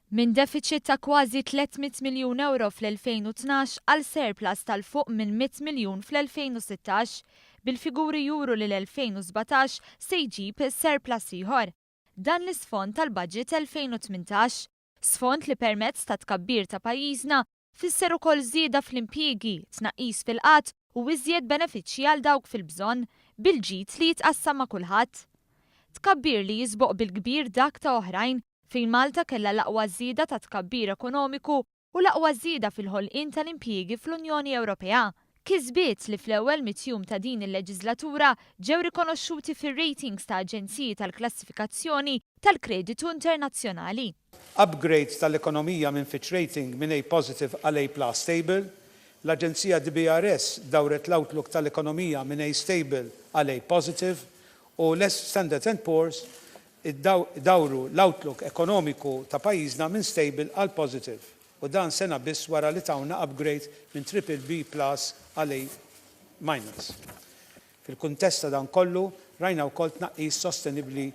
Minn defiċit ta' kważi 300 miljun ewro fl-2012 għal surplus ta' 'l fuq minn 100 miljun fl-2016, bil-figuri juru li l-2017 se jġib surplus ieħor. Dan l-isfond tal-Budget 2018. Sfond li permezz ta' tkabbir ta' pajjiżna fisser ukoll żieda fl-impjiegi, tnaqqis fil-qgħad u iżjed benefiċċji għal dawk fil-bżonn, bil-ġid li jitqassam ma' kulħadd. Tkabbir li jisboq bil-kbir dak ta' oħrajn, fejn Malta kellha l-aqwa żieda ta' tkabbir ekonomiku u l-aqwa żieda fil-ħolqien tal-impjiegi fl-Unjoni Ewropea. Kisbiet li fl-ewwel mitt jum ta' din il-leġiżlatura ġew rikonoxxuti fir-ratings ta' aġenziji tal-klassifikazzjoni tal-kreditu internazzjonali. Upgrade tal-ekonomija minn Fitch Rating minn A Positive għal A Plus Stable, L-aġenzija DBRS dawret l-outlook tal-ekonomija minn A Stable għal A Positive u l-Standard and Poor's dawru l-outlook ekonomiku ta' pajjiżna minn stable għal positive u dan sena biss wara li tawna upgrade minn triple B plus għal A minus. Fil-kuntest ta' dan kollu, rajna wkoll tnaqqis sostenibbli,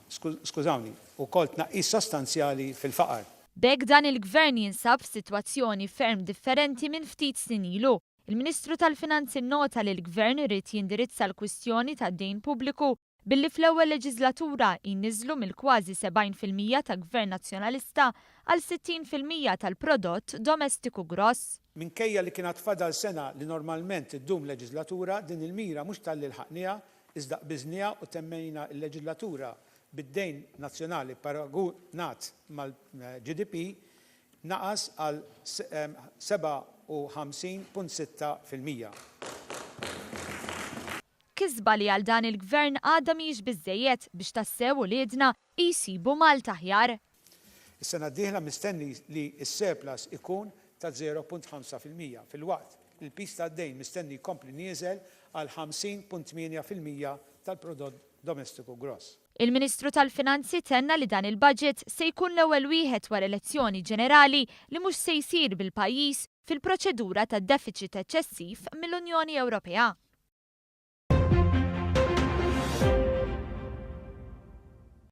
skużawni, ukoll tnaqqis sostanzjali fil-faqar. B'hekk dan il-Gvern jinsab f'sitwazzjoni ferm differenti minn ftit snin ilu. Il-Ministru tal-Finanzi nnota li l-Gvern ried jindirizza l-kwistjoni tad-dejn pubbliku billi fl-ewwel leġiżlatura jniżżlu mill-kważi 70% ta' Gvern Nazzjonalista għal 60% tal-prodott domestiku gross. Minkejja li kien għad fadal sena li normalment iddum leġiżlatura, din il-mira mhux talli lħaqniha, iżda qbiżniha u temmejna l-leġiżlatura bid-dejn nazzjonali paragunat mal-GDP naqas għal 57.6%. Kisba li għal dan il-Gvern għadha mhijiex biżżejjed biex tassew uliedna jsibu Malta aħjar. Is-sena d-dieħla mistenni li s-surplus ikun ta' 0.5% filwaqt li l-piż tad-dejn mistenni jkompli nieżel għal 50.8% tal-prodott domestiku gross. Il-Ministru tal-Finanzi tenna li dan il-budget se jkun l-ewwel wieħed wara elezzjoni ġenerali li mhux se jsir bil-pajjiż fil-proċedura ta' defiċit eċċessiv mill-Unjoni Ewropea.